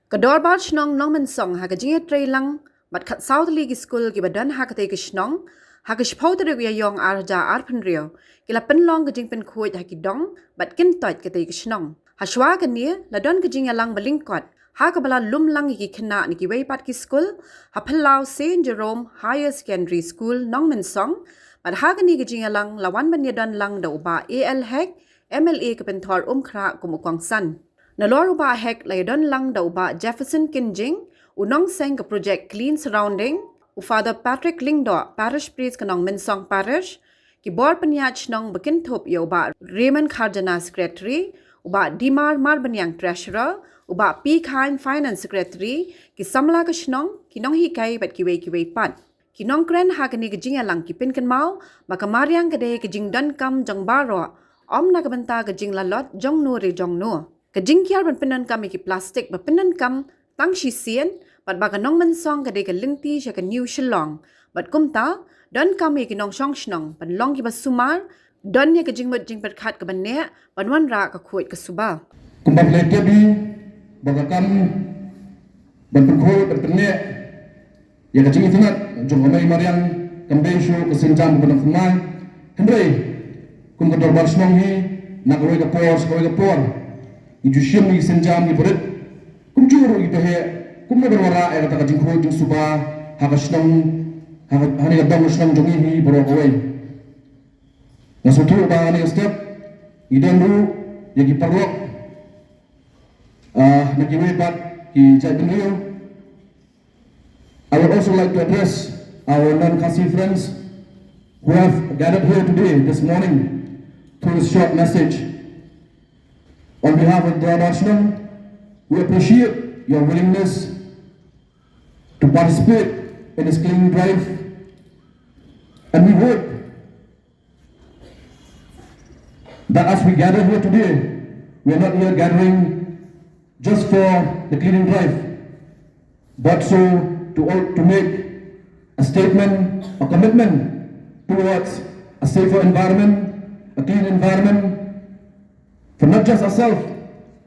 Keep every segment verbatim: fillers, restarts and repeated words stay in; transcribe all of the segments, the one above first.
Ka Dorbar Shnong Nongmensong ha ka jingïatreilang bad khatsaw tylli ki skul kiba don ha katei ka shnong, ha ka shiphew tarik u Ïaïong arhajar arphew hynriew, ki la pynlong ka jingpynkhuid ha ki dong bad kyntoit katei ka shnong. Hashwa kane la don ka jingïalang ba lyngkot ha kaba la lum lang ïa ki khynnah na kiwei pat ki skul ha phyllaw Saint Jerome Higher Secondary School Nongmensong, bad ha kane ka jingïalang la wan ban ïadon lang da u Bah A L Hek, M L A ka Pynthorumkhrah kum u kongsan. Nalor u Bah Hek la ïadon lang da u Bah Jefferson Kynjing, u nongseng ka project Clean Surrounding, u Father Patrick Lyngdoh, Parish Priest ka Nongmensong Parish, ki bor pynïaid shnong ba kynthup ïa u Bah Raymond Kharjana, Secretary, u Bah Dimar Marbaniang, Treasurer, u Bah P Khain, Finance Secretary, ki samla ka shnong, ki nonghikai bad kiwei kiwei pat. Ki nongkren ha kane ka jingïalang ki pynkynmaw ba ka mariang ka dei ka jingdonkam jong baroh, ym na ka bynta ka jinglalot jong no re jong no. Ka jingkiar ban pyndonkam ïa ki plastik ba pyndonkam tang shisien, bad ba ka Nongmensong ka dei ka lynti sha ka New Shillong. Bad kumta, donkam ïa ki nongshong shnong ban long kiba sumar, don ïa ka jingmut jingpyrkhat kaba neh ban wanrah ka khuid ka suba. Kumba phi la tip hi ba ka kam ban pynkhuid ban pynneh ïa ka jingitynnad jong ka mei mariang kam dei shuh ka sienjam kaba nang thymmai. Hynrei kum ka dorbar shnong hi, na kawei ka por sha kawei ka por, ngi ju shim ïa ki sienjam kiba rit. Kumjuh ruh ngi pyrkhat kumno ban wanrah ïa kata ka jingkhuid jingsuba ha ka shnong, ha ka, ha kane ka dong ka shnong jong ngi hi baroh kawei. Nga sngewthuh ba ha kane ka step ngi don ruh ïa ki paralok, ah, na kiwei pat ki jaitbynriew. I would also like to address our non-Khasi friends who have gathered here today, this morning, through this short message. On behalf of the Dorbar Shnong, we appreciate your willingness to participate in this cleaning drive, and we hope that as we gather here today, we are not here gathering just for the cleaning drive, but so to all, to make a statement, a commitment towards a safer environment, a clean environment for not just ourselves,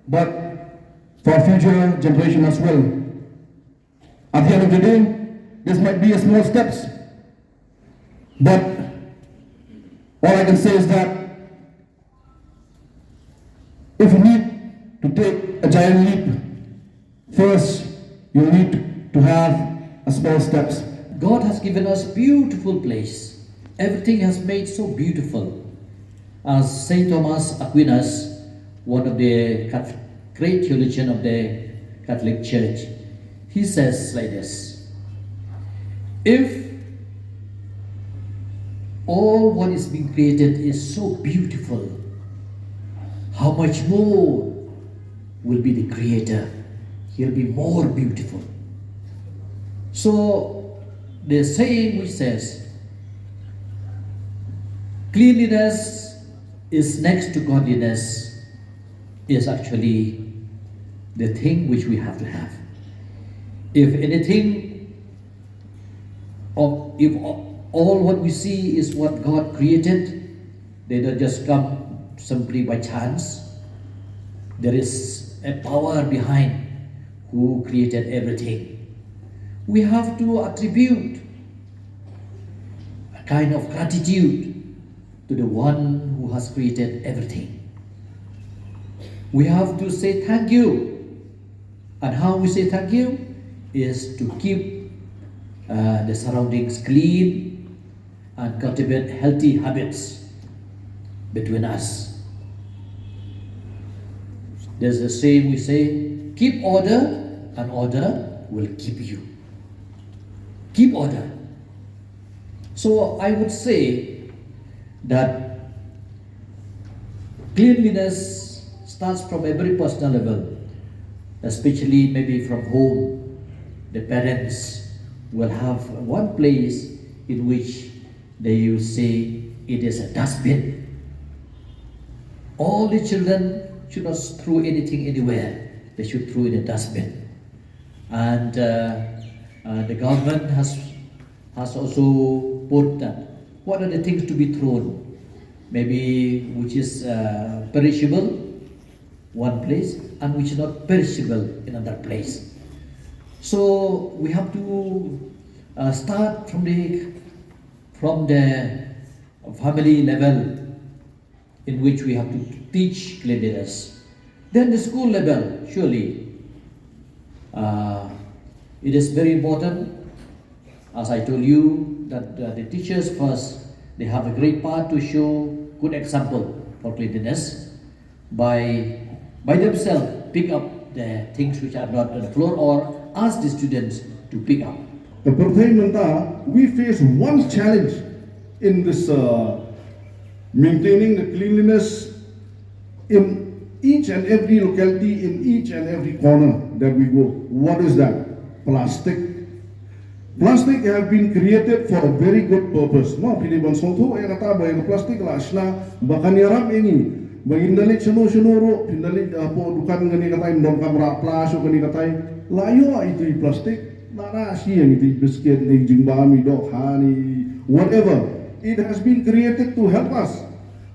but for our future generation as well. At the end of the day, this might be a small steps, but all I can say is that if you need to take a giant leap, first you need to have a small steps. God has given us beautiful place. Everything has made so beautiful. As Saint Thomas Aquinas, one of the Cath-, great theologian of the Catholic Church, he says like this: "If all what is being created is so beautiful, how much more will be the Creator? He'll be more beautiful." So, the saying which says, "Cleanliness is next to godliness," is actually the thing which we have to have. If anything, or if all what we see is what God created, they don't just come simply by chance. There is a power behind who created everything. We have to attribute a kind of gratitude to the one who has created everything. We have to say thank you. And how we say thank you is to keep, uh, the surroundings clean and cultivate healthy habits between us. There's a saying we say, "Keep order, and order will keep you." Keep order. So I would say that cleanliness starts from every personal level, especially maybe from home. The parents will have one place in which they will say it is a dustbin. All the children should not throw anything anywhere. They should throw in a dustbin. And, uh, uh, the government has, has also put that what are the things to be thrown, maybe which is, uh, perishable, one place, and which is not perishable in another place. So we have to uh, start from the from the family level in which we have to teach cleanliness. Then the school level, surely, uh, it is very important. As I told you, that uh, the teachers first, they have a great part to show good example for cleanliness by by themselves pick up the things which are not on the floor or ask the students to pick up. Ka pyrthei mynta, we face one challenge in this uh, maintaining the cleanliness in each and every locality, in each and every corner that we go. What is that? Plastic. Plastic have been created for a very good purpose. Mo, phi dei ban sngewthuh ïa kata ba ïa ka plastic la shna ba kan ïarap ïa ngi. Ba ngin da leit shano shano ruh, phin da leit hapoh dukan kane katai, ym donkam rah pla shuh kane katai. La ïoh ïa itu i plastic. La rah shi ïa itu i biscuit, ne jingbam, i dohkha, ne whatever. It has been created to help us.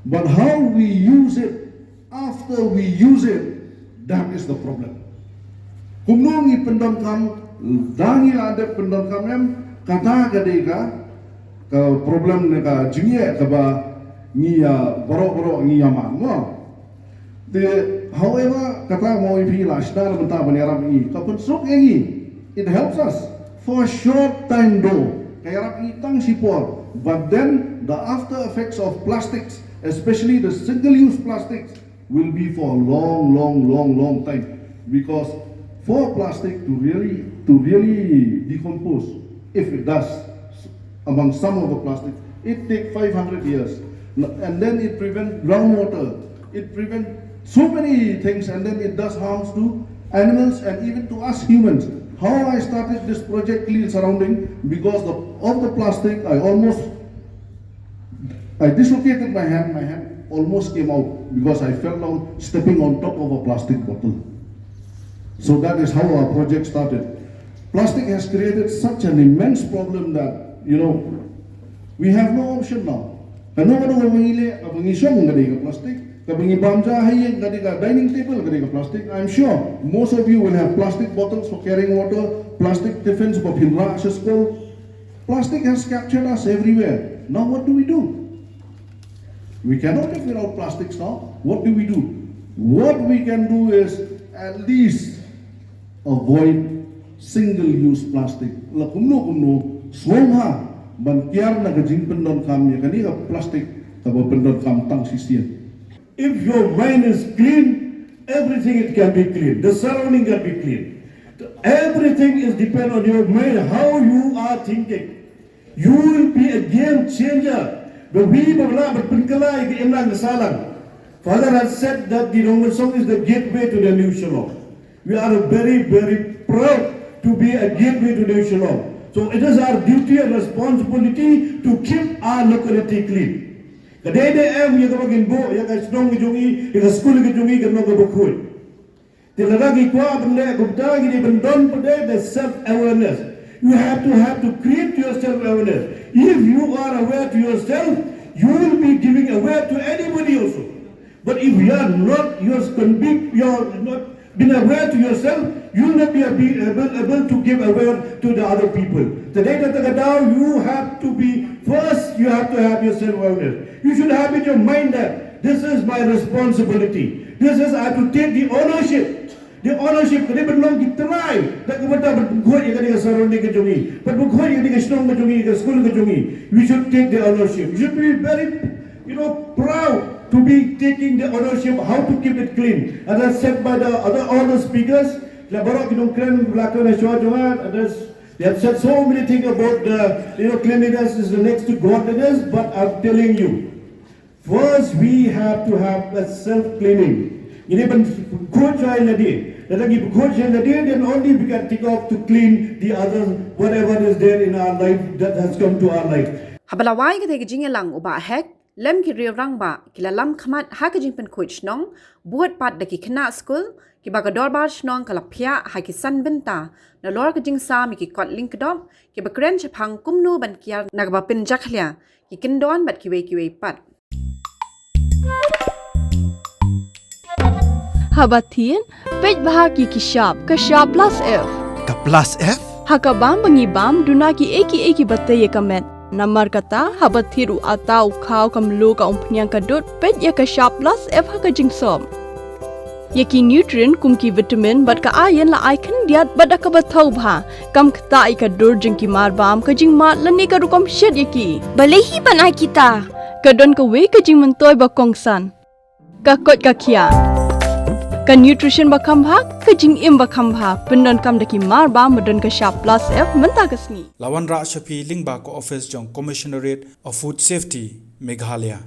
But how we use it after we use it, that is the problem. Kumno ngi pyndonkam, da ngi la dep pyndonkam em, kata ka dei ka, ka problem ne ka jingeh kaba ngi ïa baroh baroh ngi ïa man mo. Te, however, kata mo i phi la shna na bynta ban ïarap ngi, ka pynsuk ïa ngi. It helps us for a short time though. Ka ïarap ngi tang shipor. But then the after effects of plastics, especially the single use plastics, will be for a long, long, long, long time. Because for plastic to really to really decompose, if it does, among some of the plastic, it take five hundred years. And then it prevent groundwater, it prevent so many things, and then it does harms to animals and even to us humans. How I started this project Clean Surrounding, because of, of the plastic, I almost I dislocated my hand, my hand almost came out because I fell down stepping on top of a plastic bottle. So that is how our project started. Plastic has created such an immense problem that, you know, we have no option now. Kano kano kaba ngi leh, kaba ngi shong ka dei ka plastic, kaba ngi bam ja ha ïing ka dei ka dining table ka dei ka plastic. I'm sure most of you will have plastic bottles for carrying water, plastic tiffins ba phin rah sha skul. Plastic has captured us everywhere. Now what do we do? We cannot live without plastics now. What do we do? What we can do is at least avoid single use plastic. La kumno kumno, sngewbha ban kiar na ka jingpyndonkam ïa kane ka plastic kaba pyndonkam tang shisien. If your mind is clean, everything it can be clean. The surrounding can be clean. Everything is depend on your mind, how you are thinking. You will be a game changer. Ba wi ba la ba pynkylla ïa ka imlang ka sahlang. Father has said that the Nongmensong is the gateway to the New Shillong. We are very, very proud to be a gateway to New Shillong. So it is our duty and responsibility to keep our locality clean. Ka dei ne em ïa kaba ngin buh ïa ka shnong ka jong ngi, ïa ka skul ka jong ngi, ka long kaba khuid. Te lada ngi kwah ban leh kumta, ngi dei ban don pat de the self awareness. You have to have to create your self awareness. If you are aware to yourself, you will be giving aware to anybody also. But if you are not, you are convict, you are not been aware to yourself, you will not be abi- able, able to give aware to the other people. Te dei kata ka daw, you have to be first, you have to have your self awareness. You should have in your mind that this is my responsibility. This is I have to take the ownership. The ownership, ka dei ban long ki trai, da ka bynta ban pynkhuid ïa kane ka surrounding ka jong ngi, ban pynkhuid ïa kane ka shnong ka jong ngi, ka skul ka jong ngi. We should take the ownership. We should be very, you know, proud to be taking the ownership, how to keep it clean. As I said by the other, all the speakers, la baroh ki nongkren la kren ha shuwa jong nga, and there's, they have said so many things about the, you know, cleanliness is the next to godliness, but I'm telling you, first, we have to have a self cleaning. Ngi dei ban khuid shuwa ïa lade. Lada ngi khuid shuwa ïa lade, then only we can take off to clean the others, whatever is there in our life that has come to our life. Haba la wai kata ka jingïalang u Bah Hek, lem ki riew rangbah ki la lam khmat ha ka jingpynkhuid shnong, bud pat da ki khynnah skul, kiba ka dorbar shnong ka la phiah ha ki san bynta, nalor ka jingsa ïa ki kot lyngkdop, kiba kren shaphang kumno ban kiar na kaba pynjakhlia ki kyndon bad kiwei kiwei pat. Haba thin, peit bha ki ki shap, ka shap plus F. Ka Plus F? Ha ka bam ba ngi bam, duna ki ei ki ei ki ba tei ïa ka met. Namar kata, haba thied u ata, u khaw, ka mluh, ka umphniang, ka dud, peit ïa ka shap Plus F ha ka jingsop. Ïa ki nutrient kum ki vitamin bad ka iron la ai khyndiat bad da kaba thaw bha. Kam ktah ïa ka dur jong ki marbam, ka jingmad lane ka rukom shet ïa ki. Balei hi ban ai kita? Ka don kawei ka jingmyntoi ba kongsan. Ka koit ka khiah. Ka nutrition ba kham bha, ka jingim ba kham bha. Pyndonkam da ki marbam ba don ka shap Plus F mynta ka sngi. La wanrah sha phi lyngba ka office jong Commissionerate of Food Safety, Meghalaya.